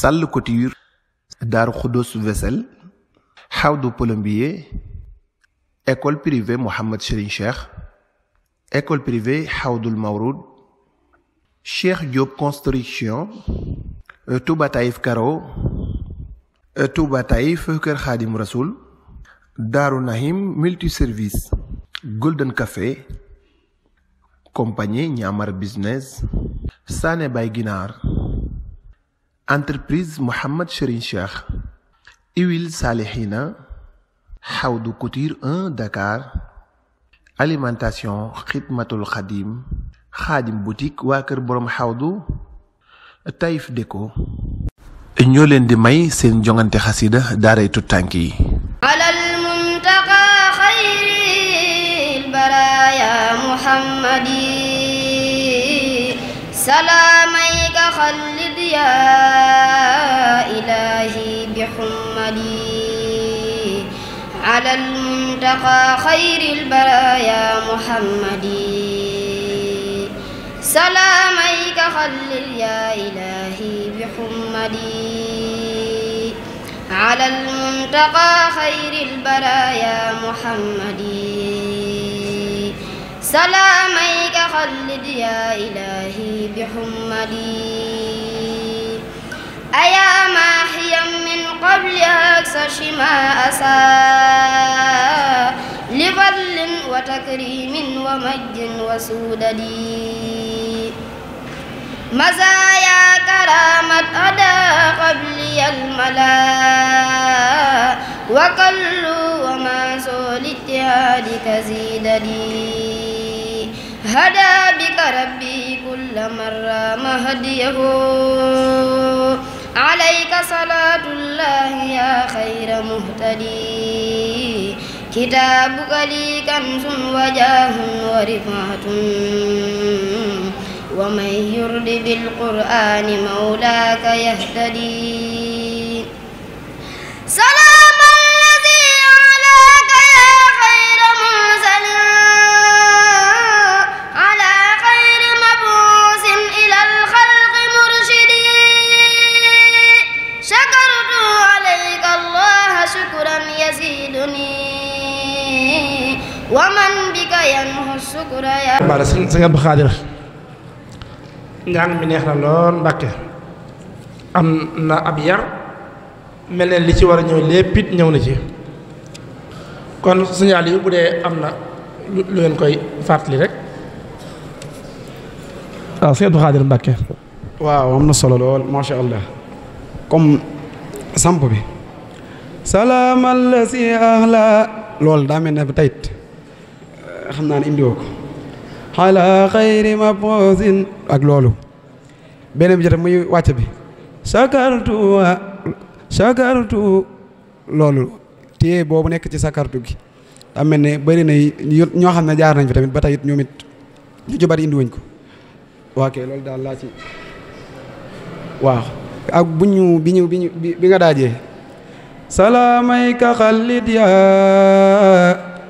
Sall Couture, Darou Khoudoss Vaisselle, Hawdou Plombier, école privée Mohammed Serigne Cheikh, école privée Hawdoul Mawroud, Cheikh Diop Construction, Touba Taïf Karo, Touba Taïf Kër Khadim Rasoul, Darou Nahim Multiservice, Golden Café, compagnie Niamar Business, Sané Bay Guinar, entreprise Mohammed Serigne Cheikh, Huile Salihina, Hawdou Couture 1 Dakar, alimentation Khidmatul Khadim, Khadim boutique waa kër borom Hawdou, Taïf Déco ñoo leen di may seen jongante xasida daaray tutànk yi. alal muntaqa xayril baraaya muhammadi salaamayka xallid yaa ilaahi bi xummadi alal muntaqa xayril baraaya muhammadi سلاميك خلل يا إلهي بحمدي على المنتقى خير البرايا محمدي سلاميك خلد يا إلهي بحمدي أيا ماحيا من قبل أكثر شما أسى لفضل وتكريم ومجد وسوددي مزايا كرامة أدا قبلي الملا وكل وما سول اجتهادك زيدني هدى بك ربي كل مرة مهديه عليك صلاة الله يا خير مهتدي كتابك لي كنز وجاه ورفعة ومن يرد بالقرآن مولاك يهتدي سلام الذي علاك يا خير مرسل على خير مبعوث إلى الخلق مرشدي شكرت عليك الله شكرا يزيدني ومن بك ينهى الشكر يا بارك سيدنا Abdou Khadir njàng mi neex na lool Mbàkke am na ab yar mel ne li ci war a ñëw lépp it ñëw na ci kon signal yi bu dee am na lu leen koy fàttali rek waaw sëñ Abdou Khadir Mbàkke waaw am na solo lool macha allah comme samp bi salaam allasi ahla loolu daa mel ne ba tayit xam naa ne indiwoo ko ala xayri maboosin ak loolu beneen bi jota muy wàcc bi sakartu loolu téye boobu nekk ci sakartu gi daa mel ne bëri na ñoo xam ne jaar nañ fi tamit ba tey it ñoom it ñu ci bari indi wuñ ko waa kay loolu daal laa ci waaw ak bi nga daajee salaamayka xallit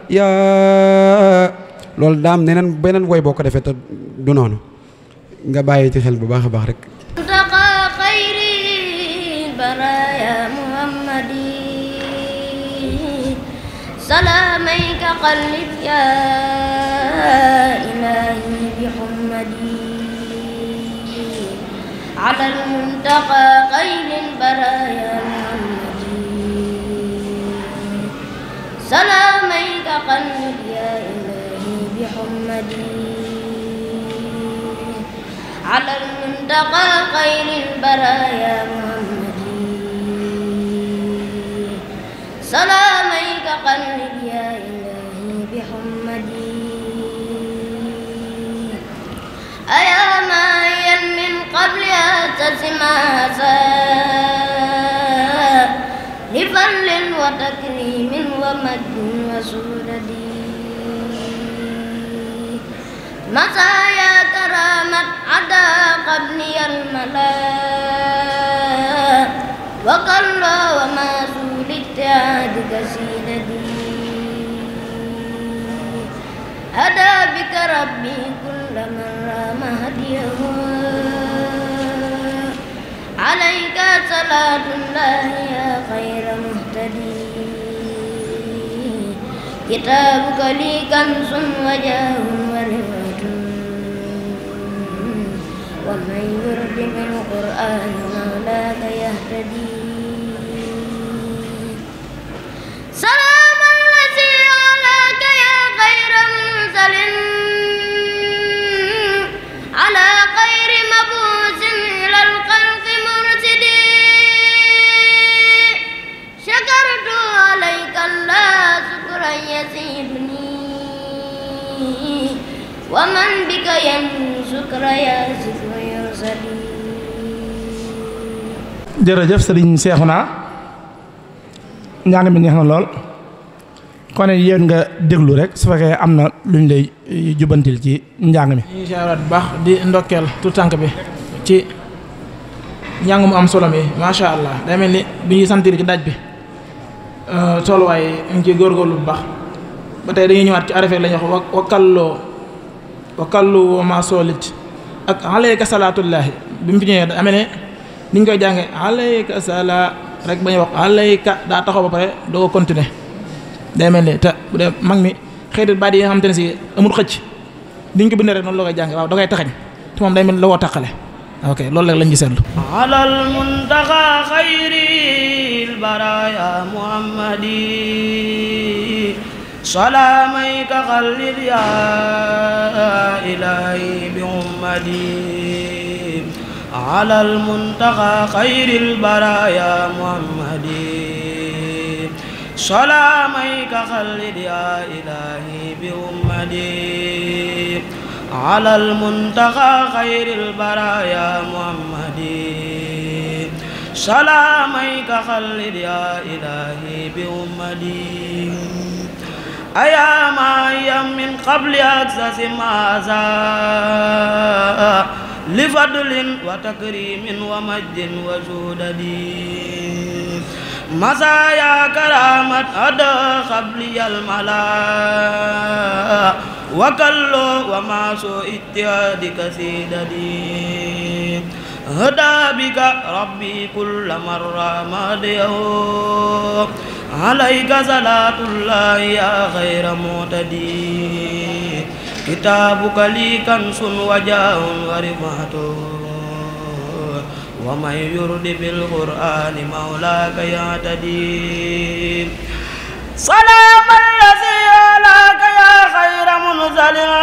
yaa loolu daam neneen beneen woy boo ko defee te du noonu nga bàyyi ci xel bu baax a baax rek muntaqa xayri baraaya muhammadi salaamayka xallid yaa ilaahi bi xummadi ala muntaqa xayri baraaya muhammadi salaamayka xallid yaa بحمدي على المنتقى خير البرايا محمدي سلاميك قلب يا إلهي بحمدي أيا مايا من قبل أتسماسا لفضل وتكريم ومجد وسوددي مزايا كرامة عدا قبلي الملا وكل وما سول اجتهادك سيدتي هدى بك ربي كل من رام هديه عليك صلاة الله يا خير مهتدي كتابك لي كنز وجاه ورفعة ومن يرد بالقرآن مولاك يهتدي سلام الذي علاك يا خير منزل على خير مبعوث إلى الخلق مرشدي شكرت عليك الله شكرا يزيدني ومن بك ينشكر يا شكر يرسلي. jërëjëf sëriñ Seexuna njàng mi neex na lool kon yéen nga déglu rek su fekkee am na luñ lay jubantil ci njàng mi. ñu siyaaraat bu baax di ndokkeel tout tànk bi ci njàng mu am solo mi macha allah day mel ni bi ñuy sentir ci daj bi tolluwaay ñu ngi ciy góorgóorlu bu baax ba tey dañuy ñëwaat ci arafet la ñuy wax wakallu wa ma solit ak alayka salaatullahi bi mu fi ñëwee da amee ne ni ñu koy jàngee alayka sala rek ba ñuy wax alayka daa taxaw ba pare doo ko continuer day mel ni te bu dee mag mi xëy baat yi nga xamante ne si amul xëcc ni ñu ko bindee rek noonu la koy jàngee waaw da koy taxañ te moom day mel ni la koo taqale ok loolu rek lañ ci seetlu. alal muntaqa xayril baraaya muhammadi salaamayka xallil yaa ilaahi bi ummadi alal muntaqa xayril baraaya muhammadi salaamayka xallil yaa ilaahi bi ummadi alal muntaqa xayril baraaya muhammadi salaamayka xallil yaa ilaahi bi ummadi ayaa maayam min qabli aksasi maasa li fadlin wa takrimin wa majdin wa zuudadi masaaya karamat ada qabliyal mala wa kallo wa maaso ittihaadi kasidadi hada bika rabbi kulla marra madiyahu alayka salaatullahi ya xayra mu'tadi kitaabuka li kansun wa jaahun wa rifaatun wa man yurdi bil qur'aani mawlaaka ya'tadi salaaman lazi alaaka ya xayra munzalin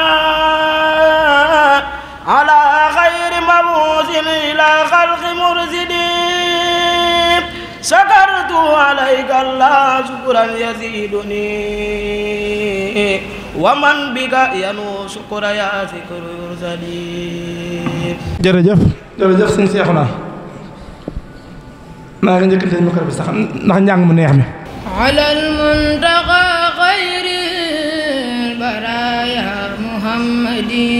ala xayri mabuusin ila xalqi mursidin sakartu alayka allah shukran yaziduni wa man bika yanu shukra ya shukru yursali. jërëjëf sëñ Seexuna naa nga njëkkante micro bi sax ndax njàng mu neex mi. alal muntaqa xayri baraaya muhammadi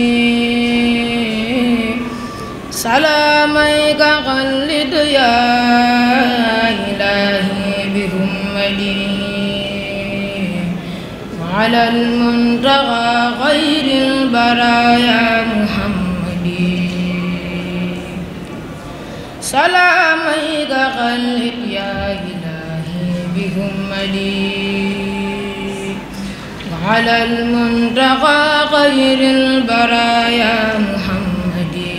salaamayka xallid yaa ilaahi bi ummadi alal muntaqa xayri baraaya muhammadi salaamayka xallid yaa ilaahi bi ummadi alal muntaqa xayri baraaya muhammadi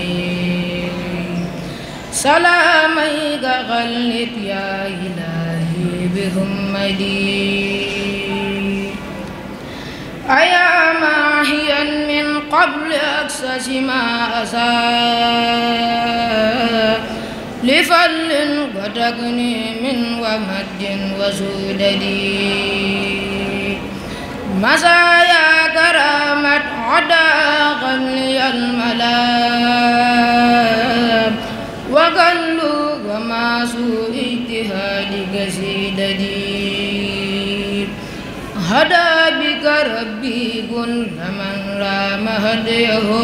salaamayka xallid yaa ilaahi bi ummadi ayaa maahiyan min qabli aksasi maa asaa li fadlin wa takrimin wa majdin wa zuudadi masaaya karamat adaa qabliyal malaa wa kallu wa maasu ijtihaadi kasidadi hada bika rabbi kulla man raama hadiyahu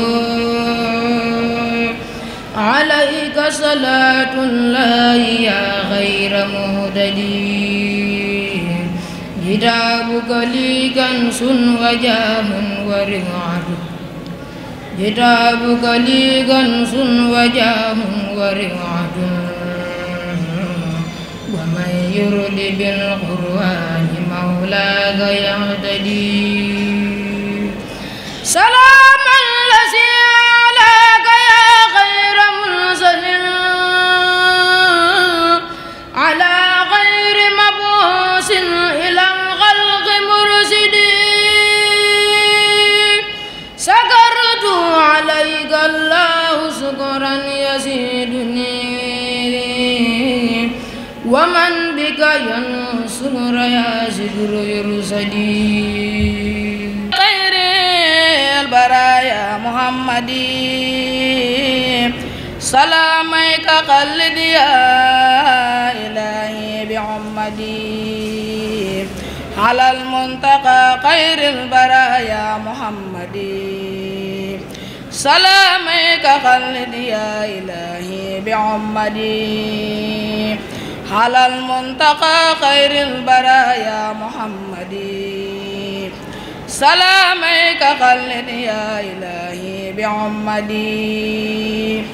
alayka salaatullahi ya xayra muhtadi kitaabuka li kansun wa jaahun wa rifaatun kitaabuka li kansun wa jaahun wa rifaatun ومن يرد بالقرآن مولاك يهتدي سلام الذي عليك يا خير منزل على غير مبعوث إلى الخلق مرشد سكرت عليك الله شكرا يزيدني ومن بك ينصر يا ذكر يرشدي خير البرايا محمدي سلامك قلد يا إلهي بعمدي على المنتقى خير البرايا محمدي سلامك قلد يا إلهي بعمدي على المنتقى خير البرايا محمدي سلامك قلد يا إلهي بعمدي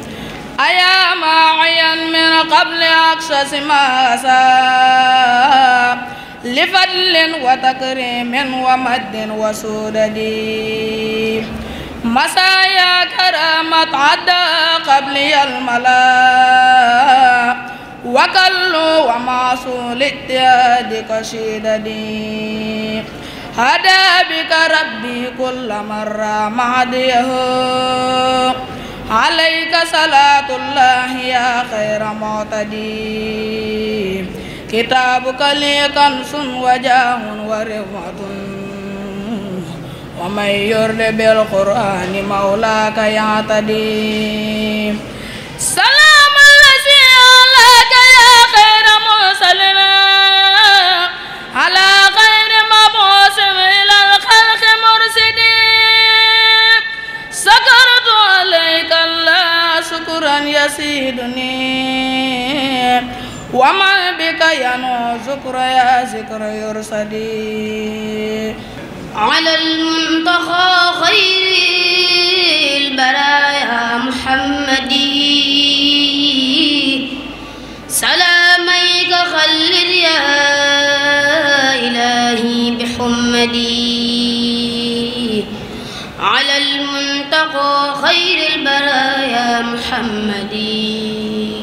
أيا معيا من قبل أقصص ما ساب لفضل وتكريم ومد وسودد مسايا كرامة عدا قبلي الملا وكلوا ومعصول اتياد قشيددي هدى بك ربي كل مرة معديه عليك صلاة الله يا خير معتدي كتابك لي كنز وجاه ورفعة ومن يرد بالقرآن مولاك يعتدي سلام الذي عليك يا خير مرسل على خير مبعوث إلى الخلق مرشد سكرت عليك الله شكرا يزيدني ومن بك ينو ذكر يا ذكر يرشدي على المنتقى خير البرايا محمدي سلاميك خلد يا إلهي بحمدي على المنتقى خير البرايا محمدي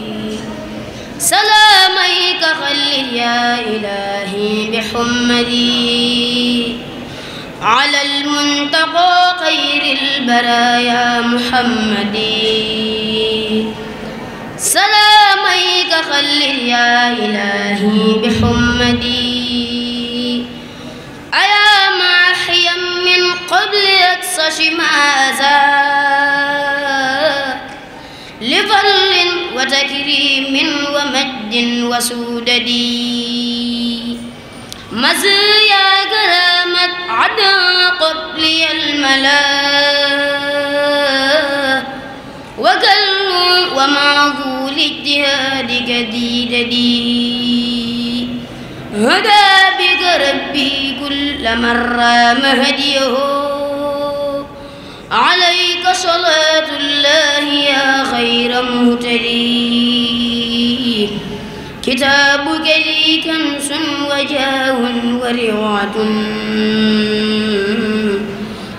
سلاميك خلد يا إلهي بحمدي على المنتقى خير البرايا محمدي سلاميك خلد يا إلهي بحمدي أيا ماحيا من قبل أقصش ماذا لفضل وتكريم ومجد وسوددي مزايا كرامة عدا قبلي الملا وكل ومعقول اجتهاد جديددي هدى بك ربي كل مرة مهديه عليك صلاة الله يا خير مهتدي كتابك لي كنز وجاه ورعة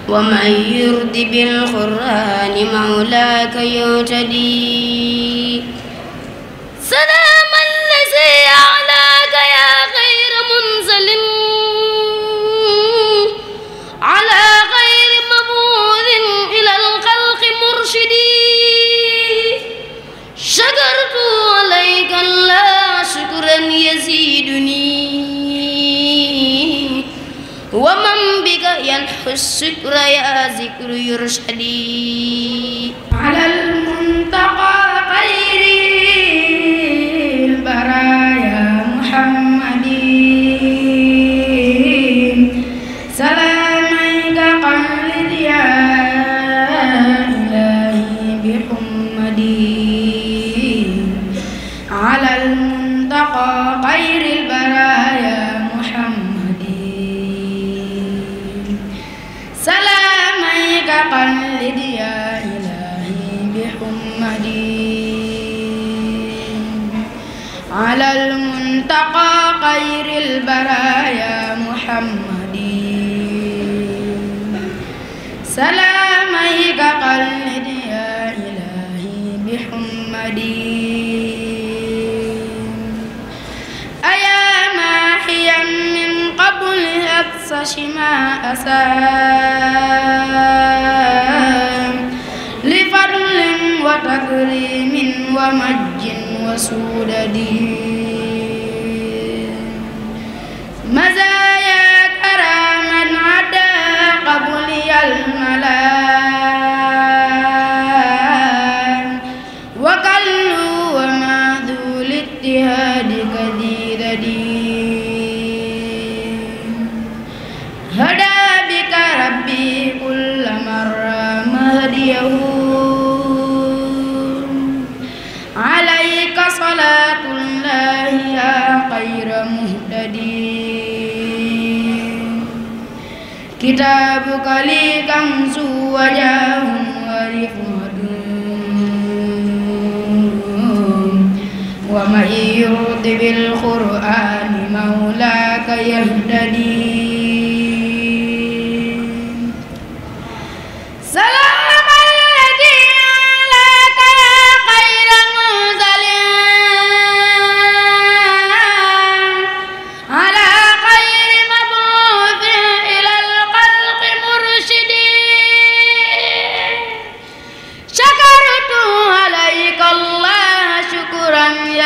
ومن يرد بالقرآن مولاك يهتدي سلام الذي أعلاك يا خير منزل على غير مبعوث إلى الخلق مرشدي شكرت عليك الله شكرا يزيدني ومن بك ينحو الشكر يا ذكر يرشدي على المنتقى خير البرايا محمدي سلاميك قلد يا إلهي بحمدي على المنتقى خير البرايا سلاميك قلد يا إلهي بحمدي على على المنتقى خير البرايا محمد سلاميك قلد يا إلهي بحمد أيا ماحيا من قبل أقصى ما أسام لفضل وتكريم ومجد وسودد مزايا كراما عدا قبلي الملام وكلوا وما ذو الاجتهاد كثير دين هدى بك ربي كل مرة مهديه عليك صلاة الله يا خير مهتدين كتابك لي كنز وجاه ورفعة ومن يرد بالقرآن مولاك يهتدي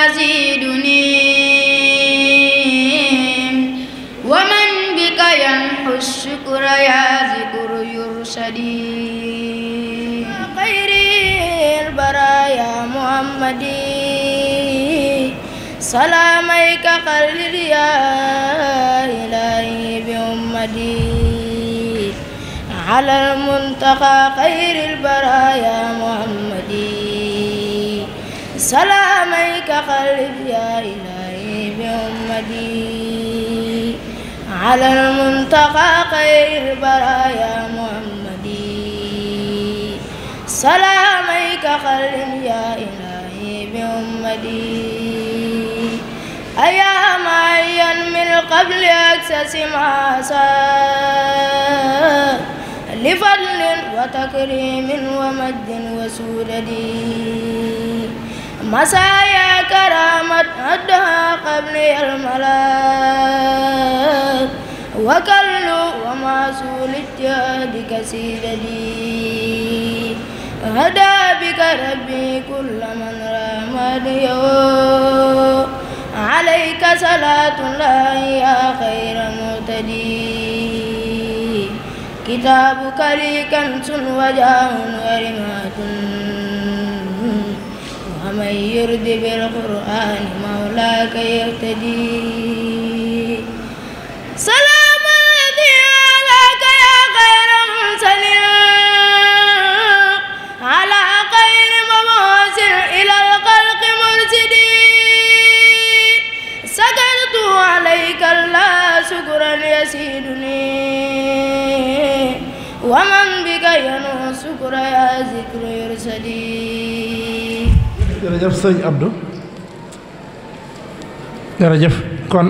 يزيدني ومن بك ينحو الشكر يا ذكر يرشدي خير البرايا محمدي سلاميك خلد يا إلهي بأمتي على المنتقى خير البرايا محمدي سلاميك خلد يا إلهي بأمتي على المنتقى خير البرايا محمدي سلاميك خلد يا إلهي بأمتي أيا معيا من قبل أكسس معاسا لفضل وتكريم ومجد وسودد مسايا كرامة أدها قبل الملاك وكل ومعسول الجهد كسيددي هدى بك ربي كل من رامديه عليك صلاة الله يا خير مهتدي كتابك لي كنز وجاه ورمات ومن يرد بالقرآن مولاك يهتدي سلام الذي عليك يا خير مرسل على خير مبعوث إلى الخلق مرشدي سكرت عليك الله شكرا يزيدني ومن بك ينو شكر يا ذكر يرشدي jërëjëf sëñ Abdou jërëjëf kon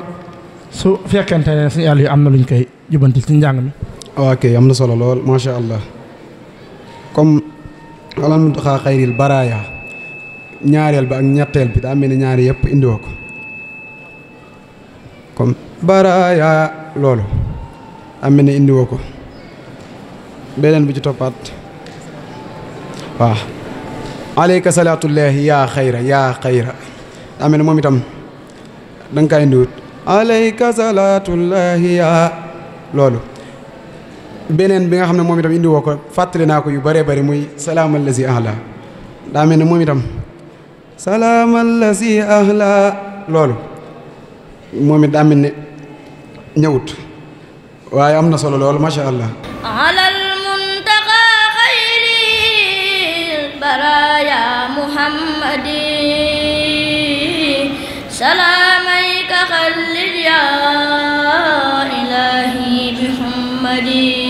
su fekkente ne sëñ Aliou am na lu ñu koy jubanti ci njàng mi. ok am na solo lool macha allah comme alal muntaxaa xayril baraaya ñaareel bi ak ñetteel bi daa mel ni ñaari yëpp indiwoo ko comme baraaya loolu am mel ni indiwoo ko beneen bi ci toppaat waaw. aleyka salaatullahi yaa xayra daa mel ne moom itam da nga kaa indiwut aleyka salaatullahi yaa loolu beneen bi nga xam ne moom itam indiwoo ko fàttali naa ko yu bëree bëri muy salaamallazi ahla daa mel ne moom itam salaamallazi ahla loolu moom it daa mel ne ñëwut waaye am na solo loolu macha allah يا محمدي سلاميك خلد يا إلهي بحمدي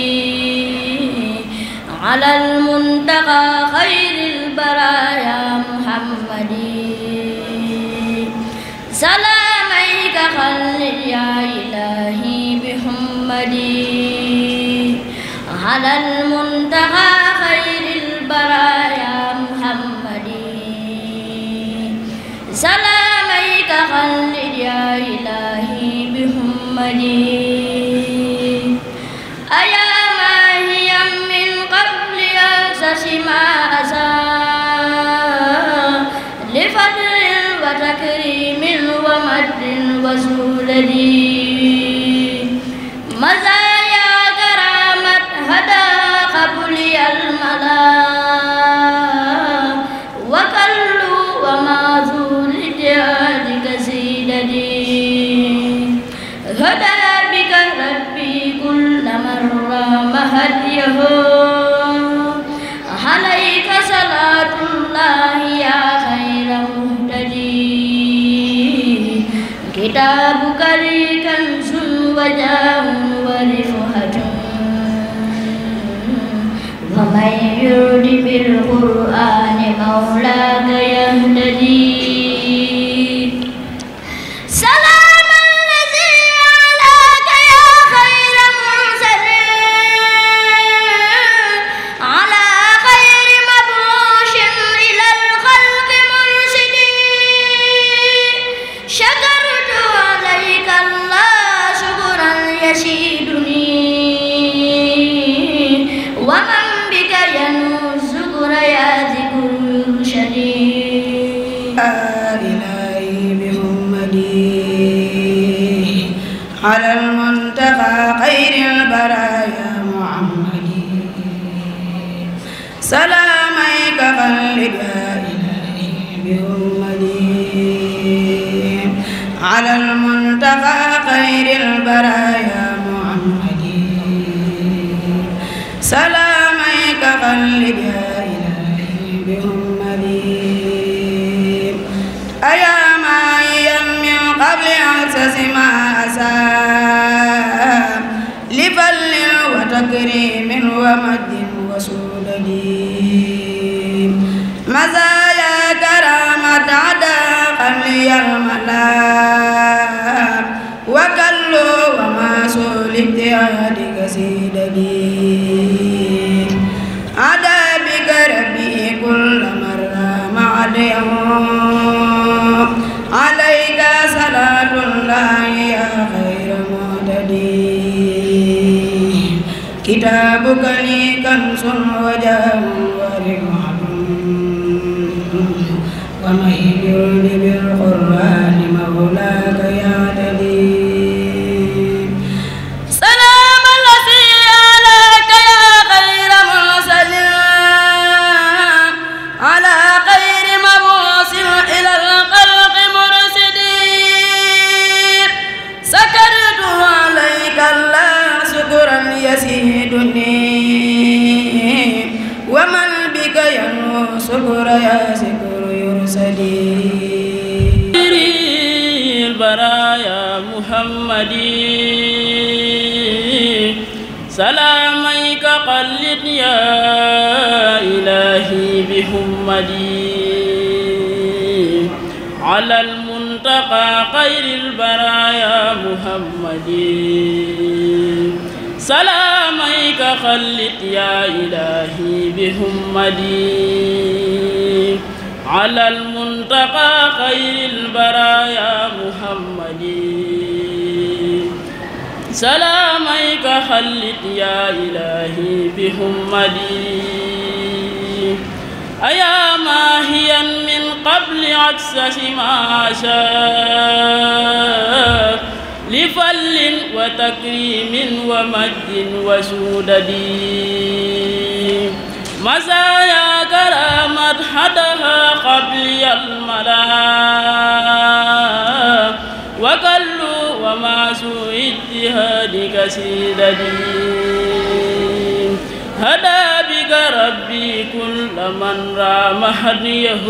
على المنتقى خير البرايا محمدي سلام على المنتقى خير البرايا محمد سلاميك خلد يا إلهي بهمدي أيا ماهيا من قبل أسس ما أساء لفضل وتكريم ومد وسولدي مزايا كرامة هدى قبلي الملا وكل ومازول جهادك سيدتي هدى بك ربي كل مرة مهديه عليك صلاة الله يا خير مهتدي كتابك لي كنز وجاه ورفعة ومن يرد بالقرآن مولاك يهتدي سلام الذي علاك يا خير مرسل على خير مبعوث إلى الخلق مرشد شكرت عليك الله شكرا يشيدني ومن بك ينوز يا ذكر شديد إلهي بهمدي على المنتقى خير البرايا محمدي سلاميك خلد يا إلهي بهمدي على المنتقى خير البرايا محمدي سلاميك خلد يا إلهي بهمدي أيا ماهيا من قبل أسس ما أساء لفل وتكريم ومد وسوددي مزايا كرامة عدا قبلي الملا وكل وما سول ابتعادك سيددي عدا بك ربي كل مرة مع اليوم عليك صلاة الله يا خير مهتدي كتابك لي كنز وجاه ورفعة ومن يرد بالقرآن مولاك يهتدي سلام الذي عليك يا خير مرسل على خير مبعوث إلى الخلق مرشدي سكرت عليك الله شكرا يزيدني ومن بك ينمو شكر يا شكر يرسدي البرايا محمدي سلاميك قلد يا إلهي بهمدي على المنتقى خير البرايا محمدي سلاميك خلد يا إلهي بهمدي على المنتقى خير البرايا محمدي سلاميك خلد يا إلهي بهمدي أيا ماهيا من قبل عكس ما شاء لفل وتكريم ومجد وسوددي مزايا كرامة حدها قبلي الملا وكل وما سوء اجتهادك سيددي هدى بك ربي كل من رام هديه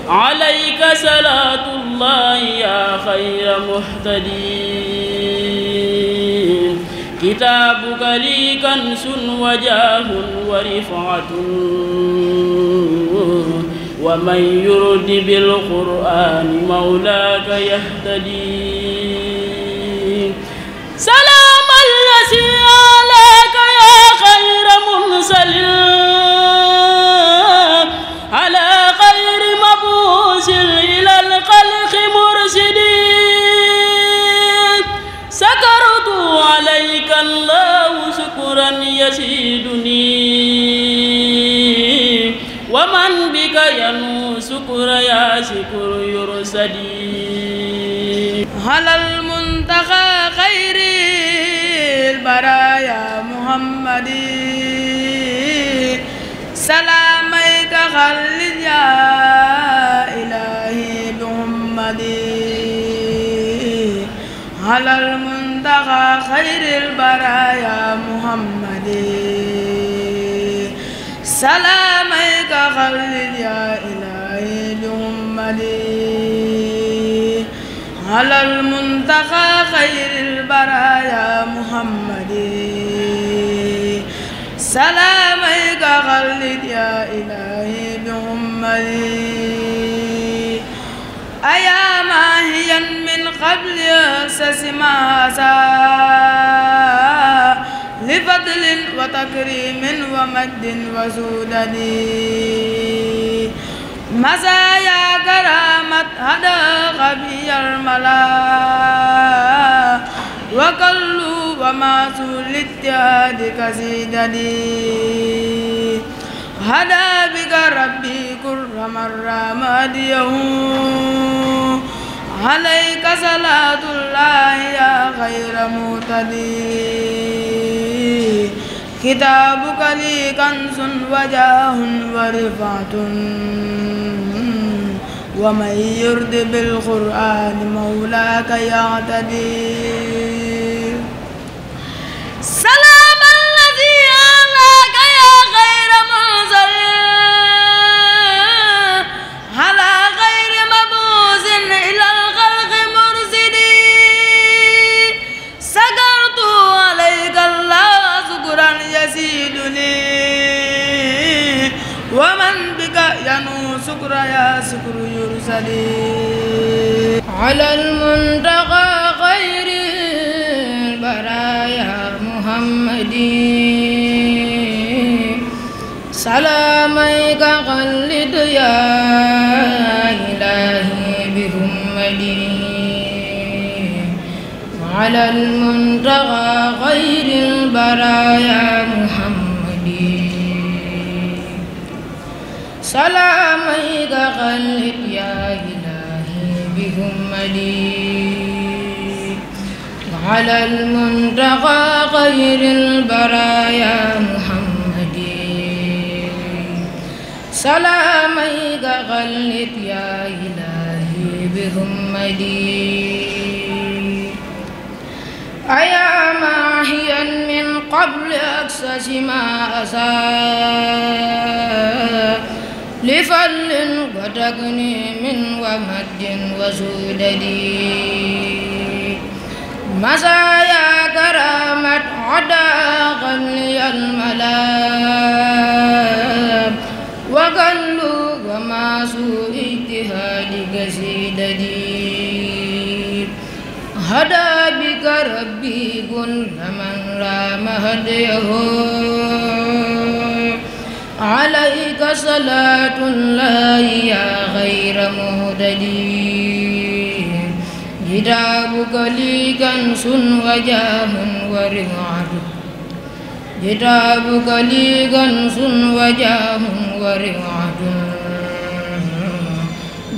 عليك صلاة الله يا خير مهتدي كتابك لي كنز وجاه ورفعة ومن يرد بالقرآن مولاك يهتدي سلام الذي على يا شكر يرسدي على المنتقى خير البرايا محمد سلاميك خلد يا إلهي محمد على المنتقى خير البرايا محمد سلاميك خلد يا إلهي محمد على المنتقى خير البرايا محمد سلاميك خلد يا إلهي محمد أيا ماهيا من قبل أسس ما لفضل وتكريم ومجد وسودد مزايا كرامة هدى خبي الملا وكلوا وماسوا للاتحاد كسيددي هدى بك ربي كل مرة مهديه عليك صلاة الله يا خير مهتدي كتابك لي كنز وجاه ورفعة ومن يرد بالقرآن مولاك يعتدي سلام الذي أعلاك يا خير منزل على غير مبعوث إلى الخلق مرسدي سكرت عليك الله شكرا يزيدني ومن بك ينو شكر يا شكر يرسدي على المنتقى خير البرايا محمد سلاميك خلد يا إلهي بهمدي على المنتقى خير البرايا محمد سلاميك خلد يا إلهي بهمدي على المنتقى خير البرايا محمد سلاميك خلد يا إلهي بهمدي أيا ماهيا من قبل أكسس ما أساء لفل وتكنيم ومد وسوددي مزايا كرامة عدا لي الملام وقلوا وما سوء اجتهاد كسيددي هدى بك ربي كل من رام هديه عليك صلاة الله يا خير مهتدي كتابك لي كنز وجاه ورفعة كتابك لي كنز وجاه ورفعة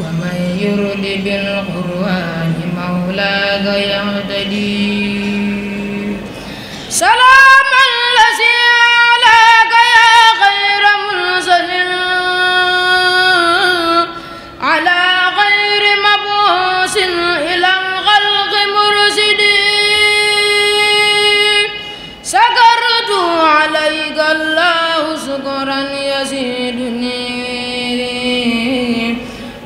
ومن يرد بالقرآن مولاك يهتدي سلام الذي عليك يا خير منزل على غير مبعوث إلى الخلق مرسدي سكرت عليك الله شكرا يزيدني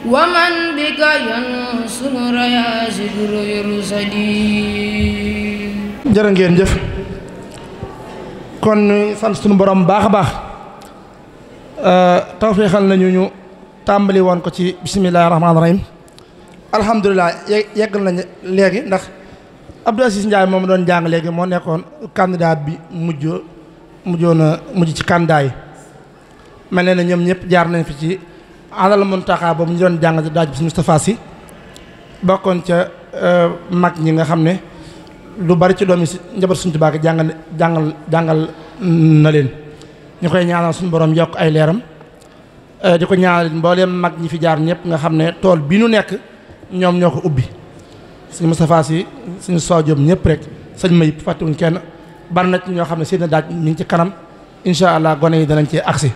ومن بك ينصر يا شكر يرسدي jërë ngeen jëf kon sant suñu borom baax a baax tawfeexal nañu ñu tàmbali woon ko ci bismillaahi rahmaani rahiim alhamdulilah yeggal nañ léegi ndax Abdou Aziz Ndiaye moom doon jàng léegi moo nekkoon candidat bi mujj ci candidat yi mel ne na ñoom ñëpp jaar nañ fi ci alal muntaxaa boobu ñu doon jàng daaj bi Moustapha Sy bokkoon ca mag ñi nga xam ne lu bari ci doomi si njabar suñu Tuubaa jàngal na leen ñu koy ñaanal suñu borom yokk ay leeram di ko ñaanal mbooleem mag ñi fi jaar ñëpp nga xam ne tool bi nu nekk ñoom ñoo ko ubbi sëñ Moustapha Sy sëñ Soojom ñëpp rek sëñ Mayib fàttewuñ kenn bari na ci ñoo xam ne seen daaj mi ngi ci kanam incha allah gone yi danañ ci agsi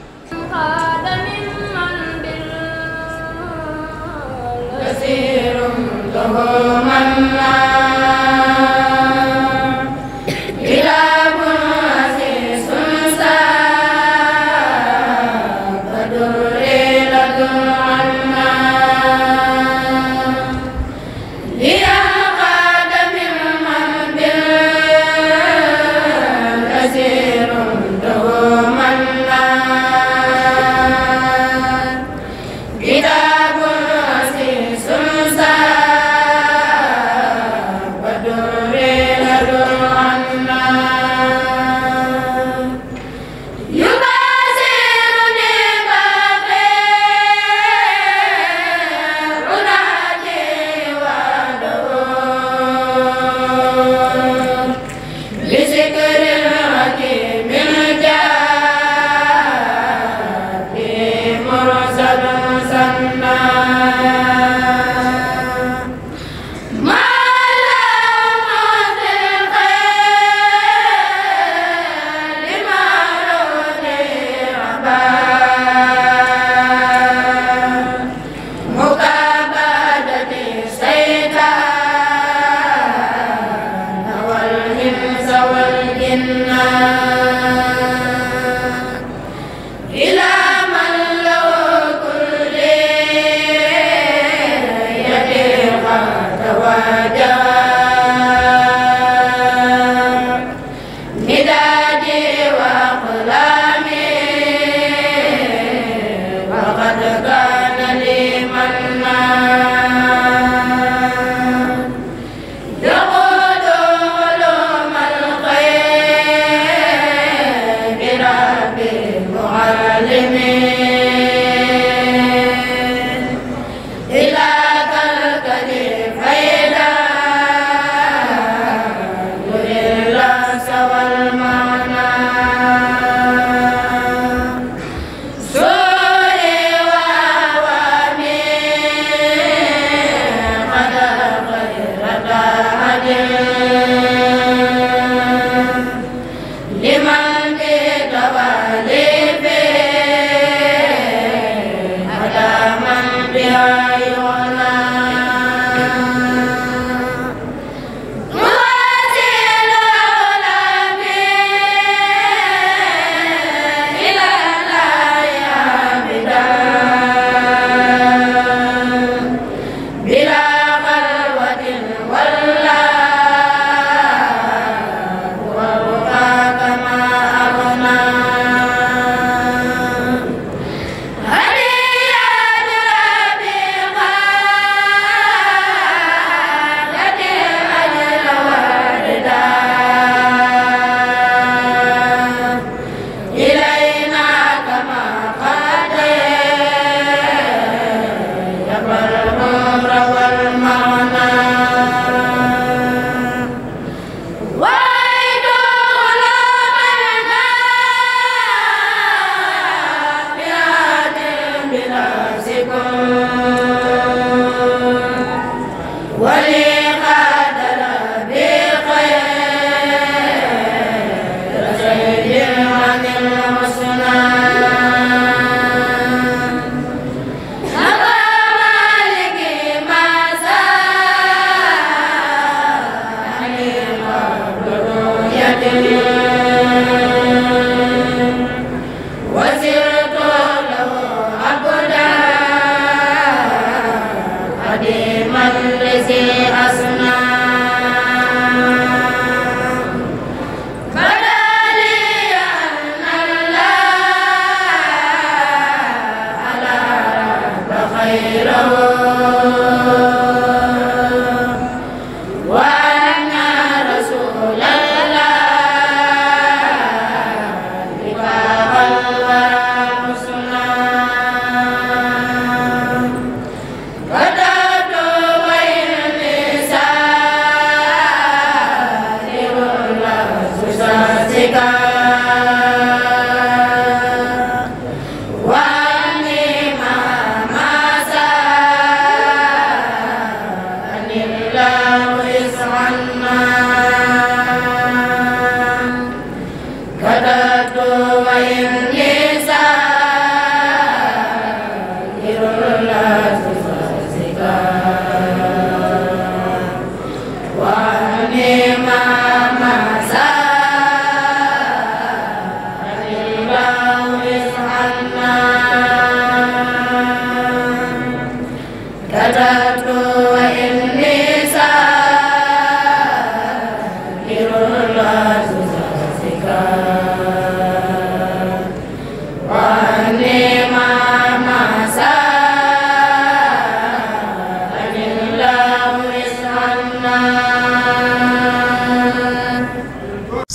Sa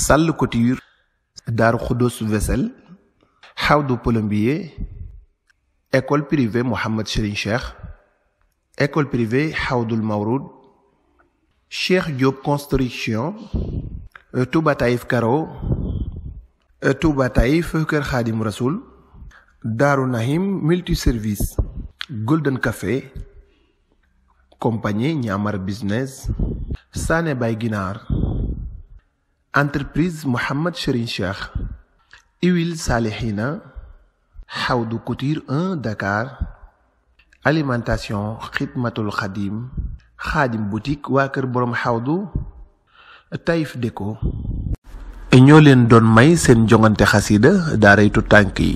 Sall Couture, Darou Khoudoss Vaisselle, Hawdou Plombier, école privée Mohamed Serigne Cheikh, école privée Hawdoul Mawroud, Cheikh Diop Construction, Touba Taïf Karo, Touba Taïf Kër Khadim Rasoul, Darou Nahim Multiservice, Golden Café, compagnie Niamar Business, Sané Bay Guinar, entreprise Mohamed Serigne Cheikh, Huile Salihina, Hawdou Couture 1 Dakar, alimentation Khidmatul Khadim, Khadim boutique waa kër borom Hawdou, Taïf Déco ñoo leen doon may seen jongante xasida daaray tu tànk yi.